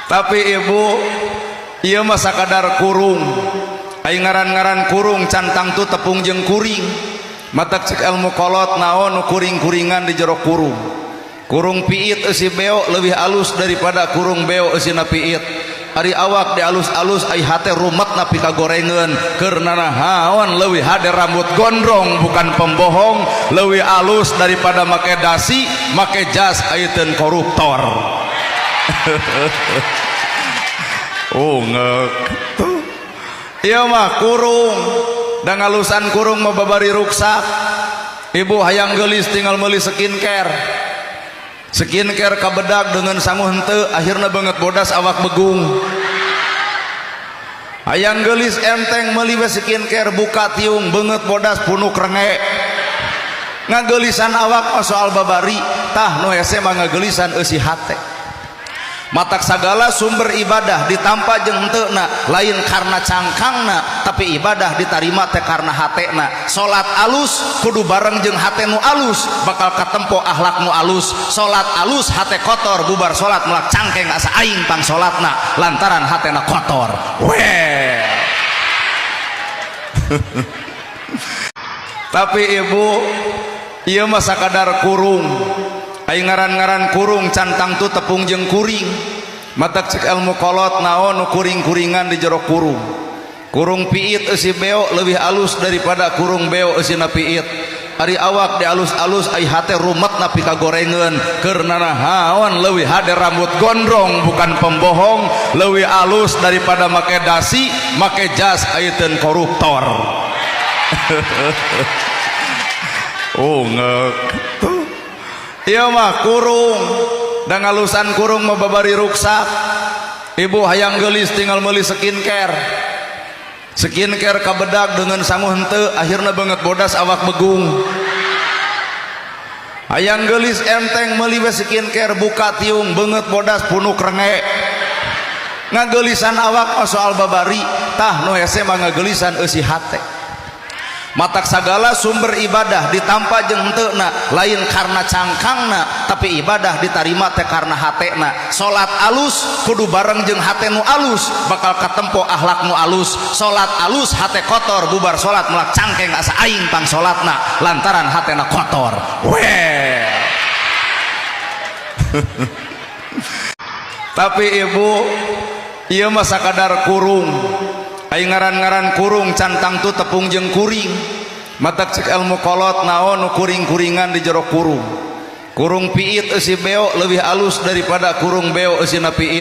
Tapi ibu, ieu mah sakadar kurung. Ai ngaran-ngaran kurung can tangtu tepung jeung kuring. Matak cek ilmu kolot, naon nu kuring-kuringan di jero kurung? Kurung piit eusi beo leuwih alus daripada kurung beo eusina piit. Ari awak di alus-alus, ai hate rumet nepi ka gorengeun. Keur nanahaon leuwih hade rambut gondrong bukan pembohong, leuwih alus daripada make dasi make jas ayeuna koruptor. Oh, ngek tuh. Ieu mah kurung da ngalusan kurung mah babari ruksak. Ibu hayang geulis tinggal meuli skincare. Skincare kabedag dengan sangu henteu, akhirna beungeut bodas, awak begung. Hayang geulis enteng, meuli we skincare, buka tiung, beungeut bodas punuk renge. Ngageulisan awak mah soal babari. Tah, nu hese mah ngageulisan eusi hate. Matak sagala sumber ibadah ditampa jeung henteuna lain karena cangkangna, tapi ibadah ditarima teh karena hatena. Salat alus kudu bareng jeung hate nu alus, bakal katempo akhlak nu alus. Salat alus hate kotor, bubar salat melak cangkeng, asa aing pang salatna, lantaran hatena kotor. Weh. Tapi ibu, ieu mah sakadar kurung. Ai ngaran-ngaran kurung can tangtu tepung jeung kuring. Matak cek ilmu kolot, naon nu kuring-kuringan di jero kurung? Kurung piit eusi beo leuwih alus daripada kurung beo eusina piit. Ari awak di alus-alus, ai hate rumet nepi ka gorengeun. Keur nanahaon leuwih hade rambut gondrong bukan pembohong, leuwih alus daripada make dasi make jas ayeuna koruptor. Oh, ngek tuh. Ieu mah kurung da ngalusan kurung mah babari ruksak. Ibu hayang geulis tinggal meuli skincare. Skincare kabedag dengan sangu henteu, akhirna beungeut bodas, awak begung. Hayang geulis enteng, meuli we skincare, buka tiung, beungeut bodas punuk renge. Ngageulisan awak mah soal babari. Tah, nu hese mah ngageulisan eusi hate. Matak sagala sumber ibadah ditampa jeung henteuna lain karena cangkangna, tapi ibadah ditarima teh karena hatena. Salat alus kudu bareng jeung hate nu alus, bakal katempo akhlak nu alus. Salat alus hate kotor, bubar salat melak cangkeng, asa aing pang salatna, lantaran hatena kotor. Weh. Tapi ibu, ieu mah sakadar kurung. Ai ngaran-ngaran kurung can tangtu tepung jeung kuring. Matak cek ilmu kolot, naon nu kuring-kuringan di jero kurung? Kurung piit eusi beo leuwih alus daripada kurung beo eusina piit.